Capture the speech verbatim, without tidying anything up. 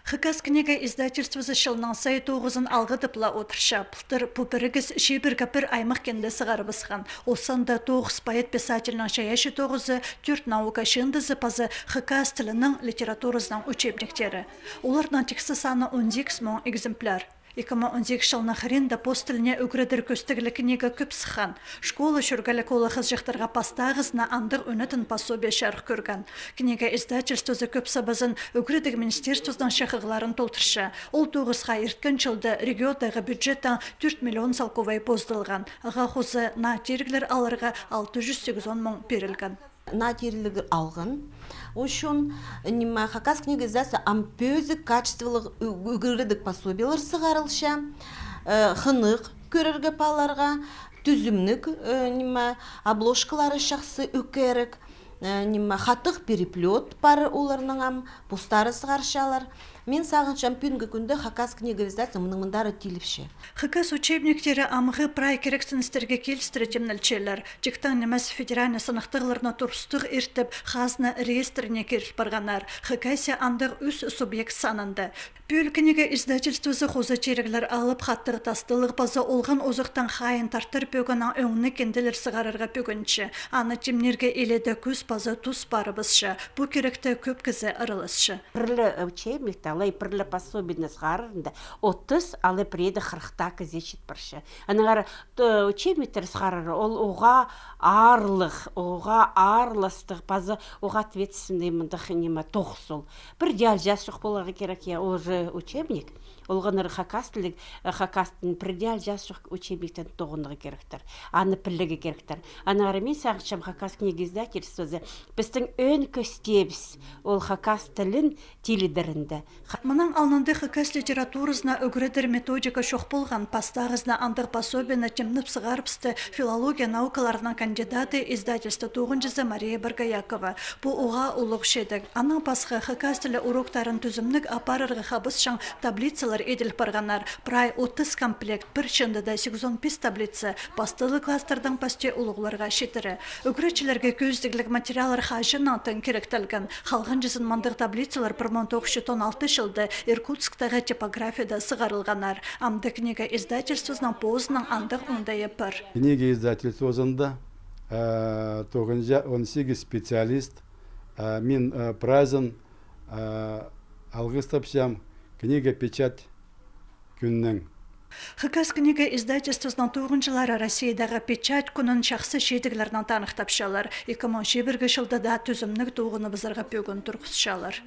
Хакас книга издательствозы чылның сай тоғызын алғыдып ла одырча. Пылтыр пу пірігіс чибіргі пір аймах кенде сығарыбысхан. Ол санда тоғыс поэт-писательнің чайаачы тоғызы, тӧрт наука чыындызы паза хакас тілінең литературазының учебниктері. Оларның тиксі саны он сигіс муң экземпляр. Ікі муң он сигіс чылның хыринда пос тіліне ӱгредер кӧстігліг книга кӧп сыххан. Школа чӧргелек оолаххызыҷахтарға пастағызына андағ ӧнетін пособие чарых кӧрген. Книга издательствозы кӧп сабазын ӱгредіг министерствозының чахығларын толдырча. Ол тоғысха ирткен чылда региондағы бюджеттең тӧрт миллион салковай поздылған. Ағаа хоза наа тиріглер аларға алты чӱс сигізон муң пирілген. Наа тиріглер алған. Учун, ниме, Хакас книга издательствозы ам пӧзік качестволығ ӱ-, ӱгредіг пособиелер сығарылча, э, хынығ кӧрерге паларға, тӱзімніг, э, ниме, обложкалары чахсы ӧкерік, э, ниме, хатығ переплёт пар оларның ам, постары сығарчалар. Мин сағынчам, пӱӱнгі кӱнде Хакас книга издательствозы мының мындары тиліпче. Хакас учебниктері амғы прай кирексіністерге килістіре тимнелчелер. Тиктең нимес федеральный сыныхтағларны турыстығ иртіп, хазна реестріне киріл парғаннар. Хакасия андағ ӱс субъект санында. Пӱӱл книга издательствозы хоза тиріглер алып, хатығ тастылығ паза олған озыхтаң хайиин тартар пӧгіннең ӧңніг кенделер сығарарға пӧгінче. Аны тимнирге илееде кӱс паза тус парыбысча. Пу киректе кӧп кізі араласча. Пір ле учебникті, алай пір ле пособиені сығарарында отыс, алай пірееде хырыхтаа кізее чит парча. Аннаңар, т-, учебниктер сығарар, ол уғаа аарлығ, уғаа аарластығ, паза уғаа ответственный мындағ ниме тоғыс ол. Пірдее алҷаас чох поларға кирек, я, ол же учебник. Олғаннар хакас тілі, э, хакас тілін пірдее алҷаас чох учебниктең тоғынарға киректер. Аны пілерге киректер. Аннаңар мин сағынчам, Хакас книга издательствозы пістің ӧӧн кӧстебіс, ол хакас тілін тилідерінде. Мының алнында хакас литературазына ӱгредер методика чох полған. Пастағызына андағ пособиені тимнеп сығарыбысты филология наукаларының кандидаты, издательство тоғынҷызы Мария Боргоякова. Пу уғаа улуғ чидіг. Аннаң пасха хакас тілі уроктарын тӱзімніг апарарға хабысчаң таблицалар иділ парғаннар. Прай отыс комплект, пір чыындыда сигізон пис таблица, пастағы класстардаң пасти улуғларға читіре. Ӱгретчілерге кӧзідігліг материаллар хаҷаннаң тың киректелген. Халғанҷызын мындағ таблицалар пір муң тоғыс чӱс он алты чылда Иркутсктағы типографияда сығарылғаннар. Амды книга издательствозының позының андағ оңдайы пар. Книга издательствозында, э, тоғынҷа он сигіс специалист, э, мин, э, прайзын, э, алғыстапчам книга печать кӱннең. Хакас книга издательствозының тоғынҷылары Россиядағы печать кӱнін чахсы чидіглернең таныхтапчалар. Ікі муң чибіргі чылда даа тӱзімніг тоғыныбызарға пӧгін турғысчалар.